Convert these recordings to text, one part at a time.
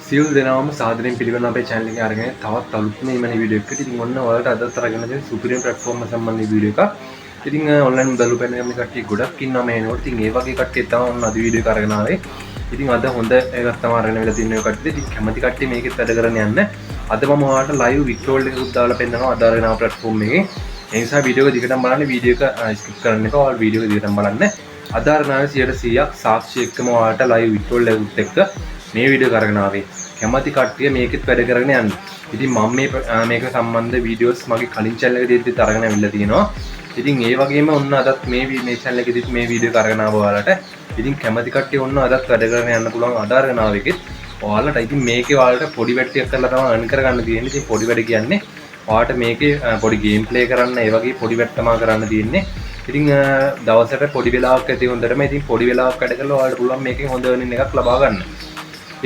සියලු දෙනාම සාදරයෙන් පිළිගන්න අපේ channel එකේ අරගෙන තවත් අලුත්ම ඊමනි වීඩියෝ එකකට. ඉතින් ඔන්න ඔයාලට අදත් අරගෙන තියෙන සුපිරිම ප්ලැට්ෆෝම් එක සම්බන්ධ වීඩියෝ එකක්. ඉතින් ඔන්ලයින් මුදල් උපයන මේ කට්ටිය ගොඩක් ඉන්නවා මේ නෝට. ඉතින් ඒ වගේ කට්ටිය තමයි ඔන්න අද වීඩියෝ එක අරගෙන ආවේ. ඉතින් අද හොඳ එකක් තමයි අරගෙන වෙලා තින්නේ ඔය කට්ටිය. ඉතින් කැමති කට්ටිය මේකෙත් වැඩ කරගෙන යන්න. අද මම ඔයාලට ලයිව් විත්ඩ්‍රෝල් එකකුත් දාලා පෙන්නනවා අද අරගෙන ආව ප්ලැට්ෆෝම් එකේ. ඒ නිසා වීඩියෝ එක දිගටම බලන්න. වීඩියෝ එක ස්කිප් කරන්න එපා. ඔයාලා වීඩියෝ එක දිගටම බලන්න. අද අරගෙන ආවේ 100%ක් සාක්ෂි එක්කම ඔයාලට ලයිව් විත්ඩ්‍රෝල් එකකුත් එක්ක මේ වීඩියෝ එක අරගෙන ආවේ. කැමති කට්ටිය මේකෙත් වැඩ කරගෙන යන්න. ඉතින් මම මේ මේක සම්බන්ධ වීඩියෝස් මගේ කලින් චැනල් එකේ දෙද්දිත් අරගෙන ඇවිල්ලා තියෙනවා. ඉතින් ඒ වගේම ඔන්න අදත් මේ මේ චැනල් එකේදීත් මේ වීඩියෝ එක අරගෙන ආවා ඔයාලට. ඉතින් කැමති කට්ටිය ඔන්න අදත් වැඩ කරගෙන යන්න පුළුවන් අද අරගෙන ආව එකෙත්. ඔයාලට ඉතින් මේකේ ඔයාලට පොඩි වැඩ ටිකක් කරලා තමයි අර්න් කරගන්න තියෙන්නේ. ඉතින් පොඩි වැඩ කියන්නේ ඔයාලට මේකේ පොඩි ගේම් ප්ලේ කරන්න, ඒ වගේ පොඩි වැඩ තමයි කරන්න තියෙන්නේ. ඉතින් දවසට පොඩි වෙලාවක් ඇති හොඳටම. ඉතින් පොඩි වෙලාවක් වැඩ කරලා ඔයාලට පුළුවන් මේකෙන් හොඳ earning එකක් ලබා ගන්න.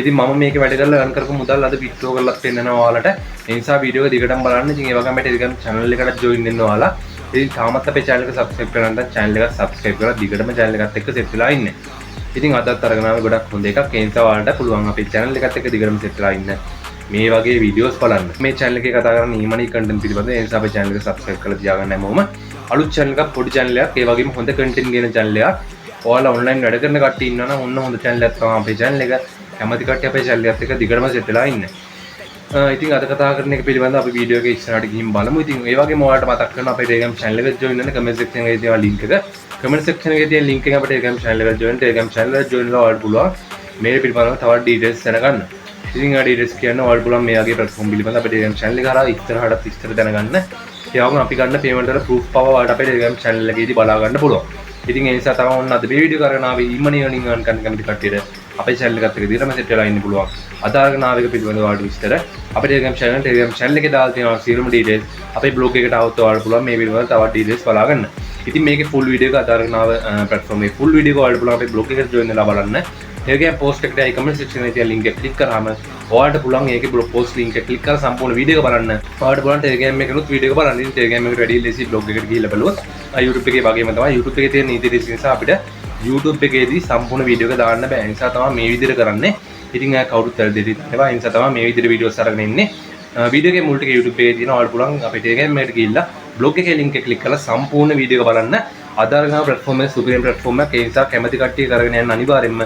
ඉතින් මම මේක වැඩ කරලා earn කරපු මුදල් අද විත්ඩ්‍රෝ කරලත් පෙන්නනවා ඔයාලට. ඒ නිසා වීඩියෝ එක දිගටම බලන්න. ඉතින් ඒ වගේම ටෙලිග්‍රෑම් channel එකට join වෙන්න ඔයාලා. ඉතින් තාමත් අපේ channel එක subscribe කරලා නැත්නම් channel එක subscribe කරලා දිගටම channel එකත් එක්ක set වෙලා ඉන්න. ඉතින් අදත් අරගෙන ආවේ ගොඩක් හොඳ එකක්. ඒ නිසා ඔයාලට පුළුවන් අපේ channel එකත් එක්ක දිගටම set වෙලා ඉන්න. මේ වගේ වීඩියෝස් බලන්න. මේ channel එකේ කතා කරන්නේ e-money content පිළිබඳව. ඒ නිසා අපේ channel එක subscribe කරලා තියාගන්න හැමෝම. අලුත් channel එකක්, පොඩි channel එකක්, ඒ වගේම හොඳ content ගෙන channel එකක්. ඔයාලා online වැඩ කරන කට්ටිය ඉන්නවා නම් ඔන්න හොඳ channel එකක් තමයි අපේ channel එක. කැමති කට්ටිය අපේ channel එකත් එක්ක දිගටම සෙට් වෙලා ඉන්න. ඉතින් අද කතා කරන එක පිළිබඳව අපි වීඩියෝ එකේ ඉස්සරහට ගිහින් බලමු. ඉතින් ඒ වගේම ඔයාලට මතක් කරනවා අපේ Telegram channel එකට join වෙන්න comment section එකේ තියෙන link එක. Comment section එකේ තියෙන link එක අපේ Telegram channel එකට join, Telegram channel එකට join වෙලා ඔයාලට පුළුවන් මේ පිළිබඳව තවත් details දැනගන්න. ඉතින් ආ details කියන්න ඔයාලට පුළුවන් මේ වගේ platform පිළිබඳව අපේ Telegram channel එක හරහා ඉස්සරහටත් විස්තර දැනගන්න. ඒ වගේම අපි ගන්න payment වල proof පවා ඔයාලට අපේ Telegram channel එකේදී බලා ගන්න පුළුවන්. ඉතින් ඒ නිසා තමයි ඔන්න අද මේ වීඩියෝ කරගෙන ආවේ ඊමනි earning earn කරන්න කැමති කට්ටියට අපේ channel එකත් එක්ක දිගටම සෙට් වෙලා ඉන්න පුළුවන්. අද අරගෙන ආව එක පිළිබඳව ඔයාලට විස්තර අපේ Telegram channel එකේ දාලා තියෙනවා සියලුම details. අපේ blog එකට ආවොත් ඔයාලට පුළුවන් මේ පිළිබඳව තවත් details බලා ගන්න. ඉතින් මේකේ full video එක, අද අරගෙන ආව platform එකේ full video එක ඔයාලට පුළුවන් අපේ blog එකට join වෙලා බලන්න. ඒ වගේම post එකට යයි comment section එකේ තියෙන link එක click කරාම ඔයාලට පුළුවන් ඒකේ blog post link එක click කරලා සම්පූර්ණ වීඩියෝ එක බලන්න. ඔයාලට පුළුවන් Telegram එකනොත් වීඩියෝ එක බලන්න. ඉතින් Telegram එකට වැඩි ලේසි බ්ලොග් එකට ගිහිල්ලා බලුවොත් YouTube එකේ වගේම තමයි. YouTube එකේ තියෙන නීති රීති නිසා අපිට YouTube එකේදී සම්පූර්ණ වීඩියෝ එක දාන්න බෑ. ඒ නිසා තමයි මේ විදිහට කරන්නේ. ඉතින් අය කවුරුත් වැරදිට හිතන්න එපා. ඒ නිසා තමයි මේ විදිහට වීඩියෝස් අරගෙන ඉන්නේ. වීඩියෝ එකේ මුල් ටික YouTube එකේ තියෙනවා. ඔයාලට පුළුවන් අපේ Telegram එකට ගිහිල්ලා බ්ලොග් එකේ link එක ක්ලික් කරලා සම්පූර්ණ වීඩියෝ එක බලන්න. අද අරගෙන ආව ප්ලැට්ෆෝම් එක සුපිරිම ප්ලැට්ෆෝම් එකක්. ඒ නිසා කැමති කට්ටිය කරගෙන යන්න අනිවාර්යෙන්ම.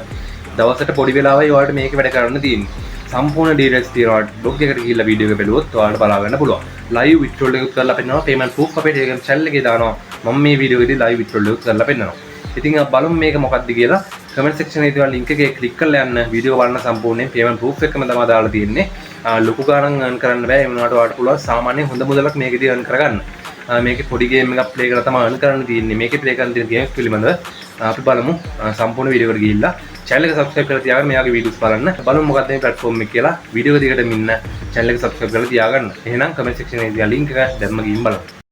දවසට පොඩි වෙලාවයි ඔයාලට මේක වැඩ කරන්න තියෙන්නේ. සම්පූර්ණ ඩීටේල්ස් තියෙනවා. බ්ලොග් එකට ගිහිල්ලා වීඩියෝ එක බැලුවොත් ඔයාලට බලා ගන්න පුළුවන්. ලයිව් විත්ඩ්‍රෝල් එකකුත් කරලා පෙන්නනවා. පේමන්ට් ප්‍රූෆ් අපේ Telegram channel එකේ දානවා. මම මේ වීඩියෝ එකේදී ලයිව් විත්ඩ්‍රෝල් එකකුත් කරලා පෙන්නනවා. ඉතින් අපි බලමු මේක මොකක්ද කියලා. කමෙන්ට් සෙක්ෂන් එකේ තියෙන ලින්ක් එකේ ක්ලික් කරලා යන්න. වීඩියෝ බලන්න සම්පූර්ණයෙන් පේමන්ට් ප්‍රූෆ් එකම තමයි දාලා තියෙන්නේ. ලොකු ගාණක් earn කරන්න බෑ. ඒ වුණාට ඔයාලට පුළුවන් සාමාන්‍ය හොඳ මුදලක් මේකෙදී earn කරගන්න. මේකේ පොඩි ගේම් එකක් ප්ලේ කරලා තමයි earn කරන්න තියෙන්නේ. මේකේ ප්ලේ කරන්න තියෙන ගේම්ස් පිළිබඳව අපි බලමු සම්පූර්ණ වීඩියෝ එකට ගිහිල්ලා. චැනල් එක සබ්ස්ක්‍රයිබ් කරලා තියාගන්න මේ වගේ වීඩියෝස් බලන්න. බලමු මොකක්ද මේ ප්ලැට්ෆෝම් එක කියලා. වීඩියෝ එක දිගටම ඉන්න, චැනල් එක සබ්ස්ක්‍රයිබ් කරලා තියාගන්න. එහෙනම් කමෙන්ට් සෙක්ෂන් එකේ තියෙන ලින්ක් එක දැම්ම ගිහින් බලමු.